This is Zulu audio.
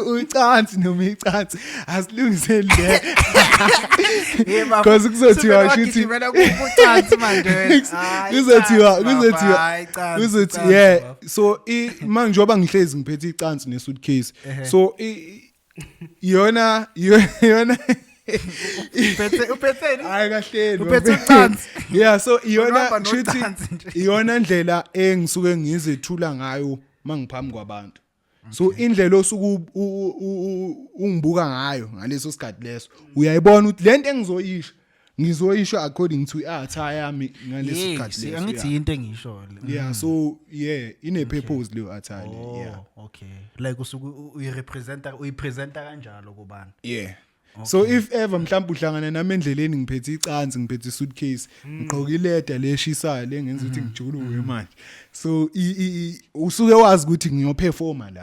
Ucansi noma icansi, asilungiseli le. Yeah, bafo. 'Cause kuzothiwa Suvele shuthi- wagijimela kucansi manje wena. Hayi, Kuzothiwa icansi, bafo, kuzothiwa hayi, icansi, kuzothi icansi, yeah. bafo. So manje njengoba ngihlezi ngiphethe icansi ne suitcase, so iyona Uphetheni? Hayi, kahleni. Uphethe ucansi. Yeah, so iyona Uhamba shuthi nocansi nje. iyona ndlela engisuke ngizethula ngayo mangiphambi kwabantu. So indlela osuke ungibuka ngayo ngaleso sikhathi leso, uyayibona ukuthi lento engizoyisho, ngizoyisho according to i-attire yami ngaleso sikhathi leso. Angithi into engisho le. Yeah, so yeah, ine purpose leyo attire le, yeah. Oh, okay, like usuke uyirepresenta, uyipresenta kanjalo kubantu. Yeah, so if ever mhlawumbe uhlangana nami endleleni ngiphethe icansi, ngiphethe suitcase, ngigqoke ileda leshisayo lengenza ukuthi ngijuluke manje, so usuke wazi ukuthi ngiyoperforma lapho.